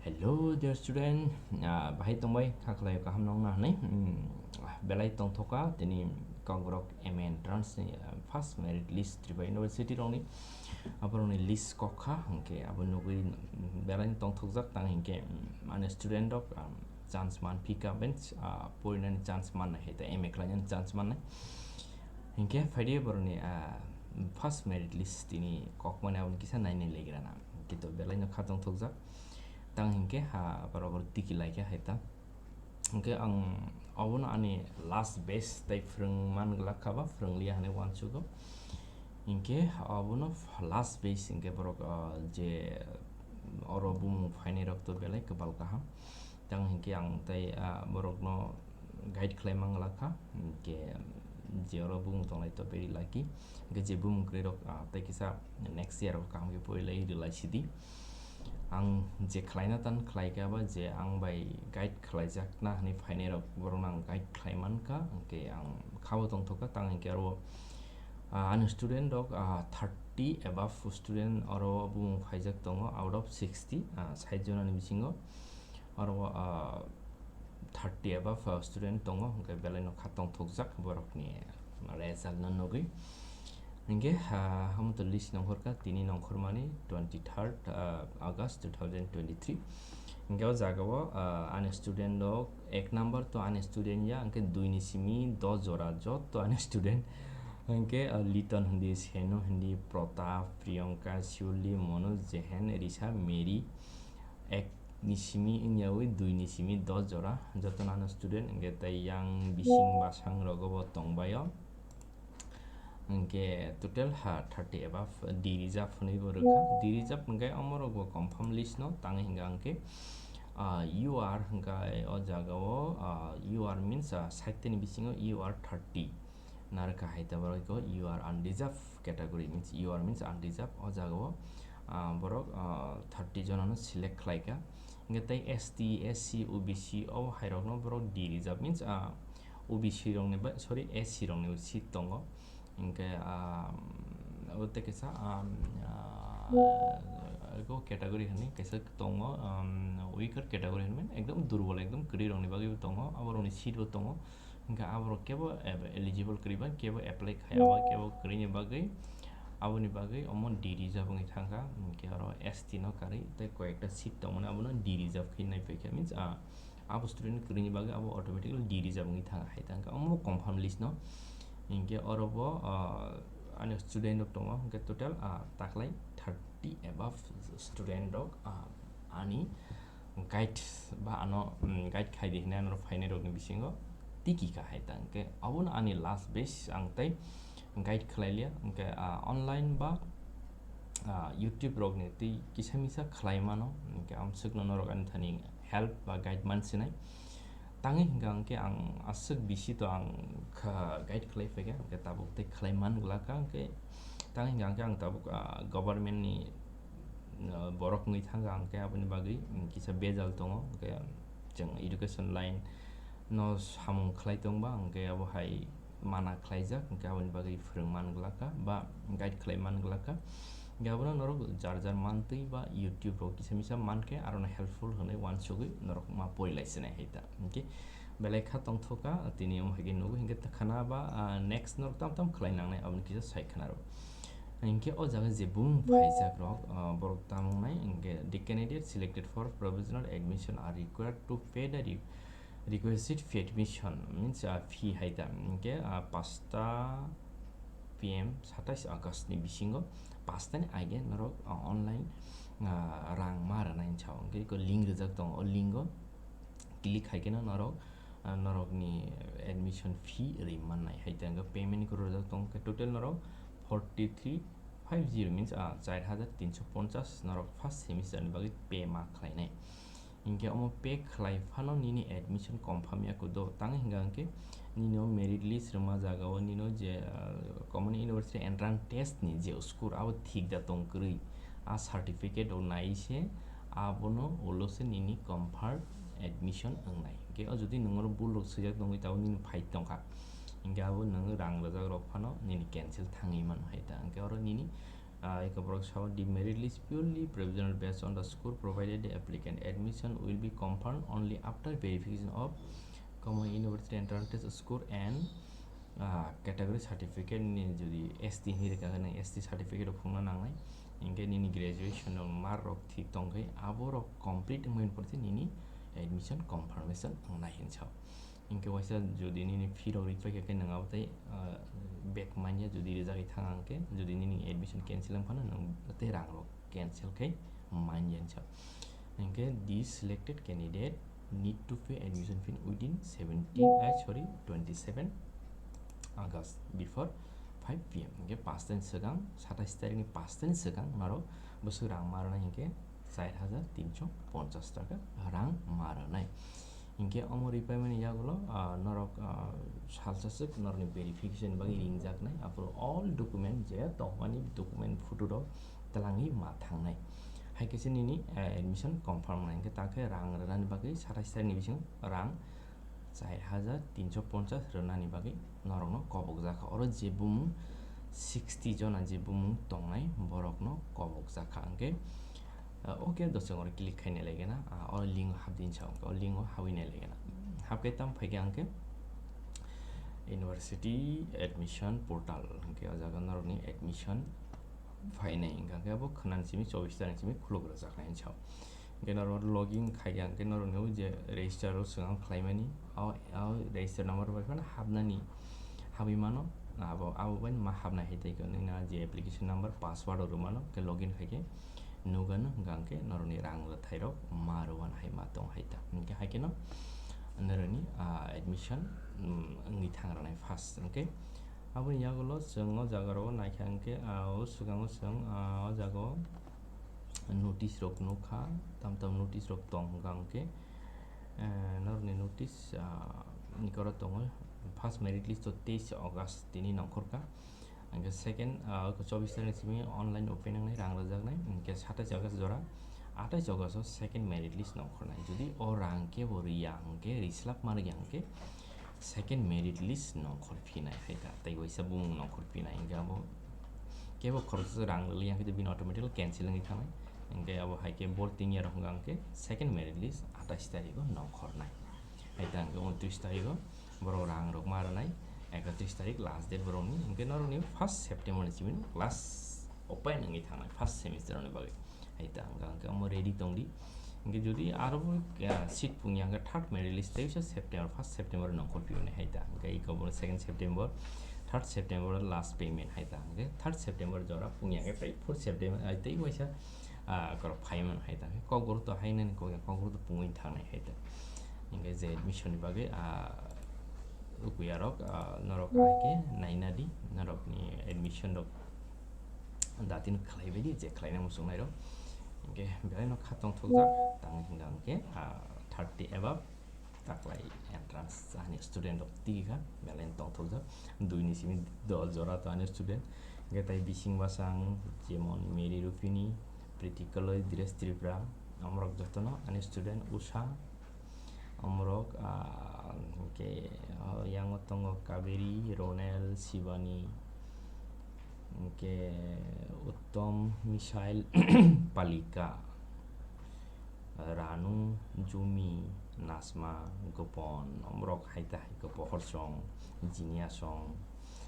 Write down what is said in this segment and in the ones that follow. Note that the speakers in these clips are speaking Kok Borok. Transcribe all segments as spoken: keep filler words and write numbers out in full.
Hello dear student, ah, bahai tongbai, kha khlai kaham nong na hwnwi? Hmm, belai tongthoka tini Kokborok M A entrance ni, ah, first merit list Tripura University rokni, aborokni list kok kha, hwnkhe abo nugwi, hmm, belai tongthokjak tang hinkhe, hmm, ani student rok, ah, chance man phika bench, ah, porinani chance mannai hai ta M A khlainani chance mannai. Hinkhe phaidi borokni, ah, first merit list tini kokmani aboni kisa nainai legrana. Kintu belaino kha tongthokjak. Tang hinkhe ha borok tiki laikha hai ta. Hinkhe ang obono ani last batch tai phwrwng man glak kha ba phwrwng liya hinwi uansugo. Hinkhe obono last batch hinkhe borok, ah, je oro bumung phainai rok to belai kwbal kaham. Tang hinkhe ang tai, ah, borokno guide khlai man glak kha, hinkhe je oro bumung tongnai to very lucky. Hinkhe je bumung kwrwi rok, ah, tai kisa next year o kaham khe pori lai rwlai sidi. Ang je khlaina tan khlai kha ba je ang bai guide khlaijakna hinwi phainai rok borokno ang guide khlai man kha, hinkhe ang khabo tongthok kha. Tang hinkhe aro, ah, ani student rok, ah, thirty above student oro bumung phaijak tongo out of sixty, ah, sait jonani bisingo. Oro, ah, thirty above, ah, student tongo, hinkhe belaino kha tongthokjak borokni result no nugwi. Hinkhe, ah, omo to list nongkhorkha, tini nongkhormani twenty third, ah, August two thousand twenty three. Hinkhe o jagao, ah, ani student rok ek number to ani student ya, hinkhe dui ni simi dos jora joto ani student. Hinkhe, ah, Liton hindi, Senu hindi, Pratap, Priyanka, Shuli, Manoj, Jehen, Risha, Mary, ek ni simi wngyawi dui ni simi dos jora jotono ano student, hinkhe tei yang bising basang rogo bo tongbaio. Hinkhe total ha thirty above D reserve hwnwi bo rwkha. D reserve hinkhe omorok bo confirm list no tangwi hinkha hinkhe, ah, U R hinkhe o jagao, ah, U R means, ah, sait ni bisingo U R thirty. Narwkha hai ta borok iko U R unreserved category, means U R means unreserved, o jagao, ah, borok, ah, thirty jonano select khlaikha. Hinkhe tei S T, S C, O B C o hairokno borok D reserved, means, ah, O B C rokni bai, sorry, S C rokni seat tongo. Hinkhe, ah, abo tei kaisa, ah, ah, iko category hinwi kaisa tongo, um, weaker category hinwi, ekdom durbol, ekdom kwrwi rokni bagwi bo tongo, abo rokni seat bo tongo. Hinkhe aborok kebo eligible kwrwi ba, kebo apply khaiya ba, kebo kwrwini bagwi, aboni bagwi omo D reserve wngwi thangkha. Hinkhe oro S T no karwi tei koyekta seat tongmani abono D reserve khe naipaikha, means, ah, abo student kwrwini bagwi abo automatically D reserve wngwi thangkha hai ta, hinkhe omo confirm list no. Hinkhe oro bo, ah, ani student rok tongo, hinkhe total, ah, taklai thirty above student rok, ah, ani guide ba ano, mm, guide khai di hinwi ano phainai rokni bisingo tiki kha hai ta, hinkhe abono ani last batch ang tei guide khlai liya, hinkhe, ah, online ba, ah, YouTube rokni tei kisa misa khlai mano, hinkhe amswkno norok ani thani help ba guide man sinai. Tangwi hinkha hinkhe ang aswk bisi to ang kha guide khlai phaikha, hinkhe tabuk tei khlai man glak kha, hinkhe tangwi hinkha hinkhe ang tabuk, ah, government ni, ah, borok wngwi thangkha, hinkhe aboni bagwi, mm, kisa bejal tongo, hinkhe chwng education line no samung khlai tongba, hinkhe abo hai mana khlaijak, hinkhe aboni bagwi phwrwng man glak kha ba guide khlai man glak kha. Hinkhe abono norok jar jar mantwi ba YouTube rok kisa misa mankhe arono helpful hwnwi uansugwi norok ma porilai sinai hai ta. Hinkhe belai kha tongthok kha, tini omo hai khe nugo, hinkhe ta khana ba, ah, next norok tam tam khlai nangnai aboni kisa sai khna rw. Hinkhe o jaga je bumung phaijak rok, ah, borok tamo wngnai, hinkhe the candidate selected for provisional admission are required to pay the re-, requisite fee admission, means, ah, fee hai ta, hinkhe, ah, pasta P M satais August ni bisingo, pasta ni age norok, ah, online, ah, rang ma rwnai hinwi sao, hinkhe eko link rijak tongo, o link o click hai kheno norok, ah, norokni admission fee ri mannai hai ta, hinkhe payment ni koro rijak tongo, hinkhe total norok forty three five zero, means, ah, char hajar tinso ponchas norok first semester ni bagwi pay ma khlainai. Hinkhe omo pay khlai phano nini admission confirm ya kudo, tang hinga hinkhe nini o merit list rwma jaga o nini o je, ah, common university entrance test ni je score abo thik da tong kwrwi, a certificate o nai se abono ulo se nini confirm admission wngnai. Hinkhe o jodi nwng oro bul rok swijak tongwi tabuk nini fight tongkha, hinkhe abo nwng rang rwjak rok phano nini cancel thangwi mano hai ta, hinkhe oro nini Ah, eko borok sao, "The merit list purely provisional based on the score provided the applicant. Admission will be confirmed only after verification of common university entrance test score and, ah, category certificate ni jodi S T hinwi rwkha khe nang S T certificate rok phunukna nangnai. Hinkhe nini graduation rok mark rok thik tongkhe abo rok complete wngmani pore se nini admission confirmation wngnai hinwi sao." Hinkhe waisa jodi nini fee rok ripai khe, khe nwng abo tei, ah, back manya jodi rijagwi thang hinkhe, jodi nini admission cancel wng phano nwng tei rang rok cancel khai manya hinwi sao. Hinkhe the selected candidate need to pay admission fee within seventeen, ah, sorry, twenty-seven August before five P M. Hinkhe paanch ta ni swkang, satais tarikh ni paanch ta ni swkang norok bwswk rang ma rwnai hinkhe char hajar tinso ponchas taka rang ma rwnai. Hinkhe omo ripaimani yagulo, ah, norok, ah, salsa swk norokni verification bagwi ringjaknai, aphuru all document je tongmani document photo rok twlangwi ma thangnai. Hai khe se nini, eh, admission confirm wngnai. Hinkhe takhe rang rwnani bagwi satais tarikh ni bisingo rang char hajar tinso ponchas rwnani bagwi norokno kobokjakha. Oro je bumung sixty jona je bumung tongnai borokno kobokjakha. Hinkhe, ah, okay, doseng oro click khaina laigena, ah, o link o habdi hinwi sao, o link o habwi nai laigena. Habkhe tamo phaikhe hinkhe university admission portal, hinkhe o jaga norokni admission phainai, hinkhe bo khwnani simi chobbish tarikh simi khuluk rwjaknai hinwi sao. Hinkhe norok login khaikhe hinkhe norokni o je register o swkang khlaimani, o, o register number bai phano habnani habwi mano, abo, abo bai ma habnai hai tei nini je application number, password rw mano, hinkhe login khaikhe nukgano hinkhe norokni rang rwthai rok ma rwwan hai ma tong hai ta. Hinkhe hai kheno norokni, ah, admission, mm, wngwi thang rwnai first, hinkhe aboni yagulo chwng o jaga rogo naikha hinkhe, ah, o swkango chwng, ah, o jaga o notice rok nukha, tam tam notice rok tong hwnkha hinkhe, eh, norokni notice, ah, ni koro tongo, first merit list o teis August tini nongkhorkha, hinkhe second, ah, chobbish tarikh simi online open wngnai, rang rwjaknai, hinkhe satais August jora, atais August o second merit list nongkhornai. Jodi o rang kebo riya hinkhe, rislap ma riya hinkhe, second merit list nongkhor phinai hai ta, tei waisa bumung nongkhor phinai hinkhe abo kebo khoroksa rang rwliya hinkhe bini automatically cancel wngwi thangnai. Hinkhe abo hai khe bor tin year hwnka hinkhe second merit list atais tarikh o nongkhornai hai ta, hinkhe untris tarikh o borok rang rok ma rwnai, ekatris tarikh last date borokni, hinkhe norokni first September ni simi class open wngwi thangnai first semester ni bagwi. Hai ta hwnka hwnkhe omo ready tongdi. Hinkhe jodi aro bo, ah, seat pungya hwnkhe third merit list tei September, first September nongkhor piyoni hai ta. Hinkhe iko bo second September, third September last payment hai ta. Hinkhe third September jora pungya hwnkhe tei fourth September, ah, tei waisa, ah, korok phaimani hai ta. Kokborok to hainani kokya, kokborok to pungwi thangnai hai ta. Hinkhe je admission ni bagwi, ah, ukuya rok, ah, norok hai khe naina di, norokni admission rok datin khlai bai di, je khlaina muchung nai rok. Hinkhe belai no kha tongthokjak, tang hinga hinkhe, ah, thirty above taklai entrance ani student rok tigi kha, belai no tongthokjak. Dui ni simi dol jora to ani student. Hinkhe tai bising bwsang jemon Mary Rupini, Priti Kaloi, Dires Tripura, omorok jotono ani student Usha, omorok, ah, hinkhe, ah, yango tongo Kaveri, Ronel, Shivani, hinkhe Uttom, Misail, Palika, Ranu, Jumi, Nasma, Gopon, omorok hai ta hai khe Pohor song, Jinia song,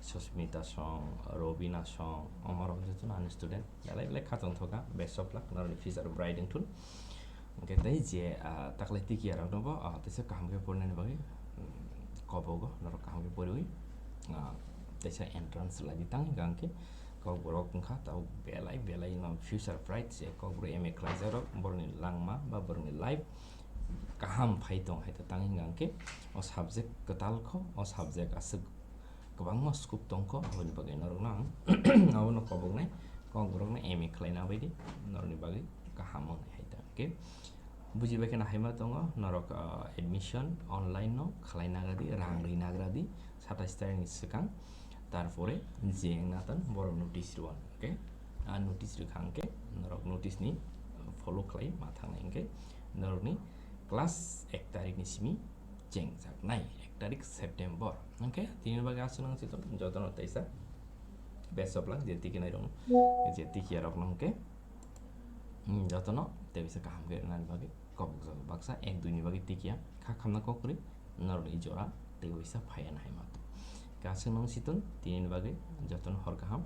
Susmita song, Robina song, omorok jotono ani student, belai belai kha tongthokha, best of luck, norokni future bright wngthun. Hinkhe tei je, ah, taklai tiki rok no bo, ah, teisa kaham khe porinani bagwi, mm, kobogo, norok kaham khe poriwi, ah, teisa entrance lai di tang hinkhe kokborok wngkha, tabuk belai belai no future bright se kokborok M A khlaijak rok, borokni langma ba borokni life kaham phai tong hai ta tang hinkhe o subject kwtal kho, o subject aswk kwbangma scope tongkho, aboni bagwi norokno ang abono koboknai, kokborokno M A khlaina bai di, norokni bagwi kaham wngnai hai ta. Hinkhe bujibai kheno haima tongo, norok, ah, admission online no khlai nagra di, rang ri nagra di, satais tarikh ni swkang, tarpore je wngna tan borok notice rwan, okay? A notice rwkha hinkhe norok notice ni follow khlai ma thangnai hinkhe norokni class ek tarikh ni simi chengjaknai, ek tarikh September. Hinkhe tini bagwi aswk nang jotono teisa Best of luck je tiki nai rok, je tiki ya rok no hwnkhe, hmm, jotono tei bisa kaham khe rwnani bagwi kobok jago. Baksa ek dui ni bagwi tiki ya kha khamna kok kwrwi norok ni jora tei bisa phaiya nai ma. Kasung nung situng tini ni bagwi jotono hor kaham.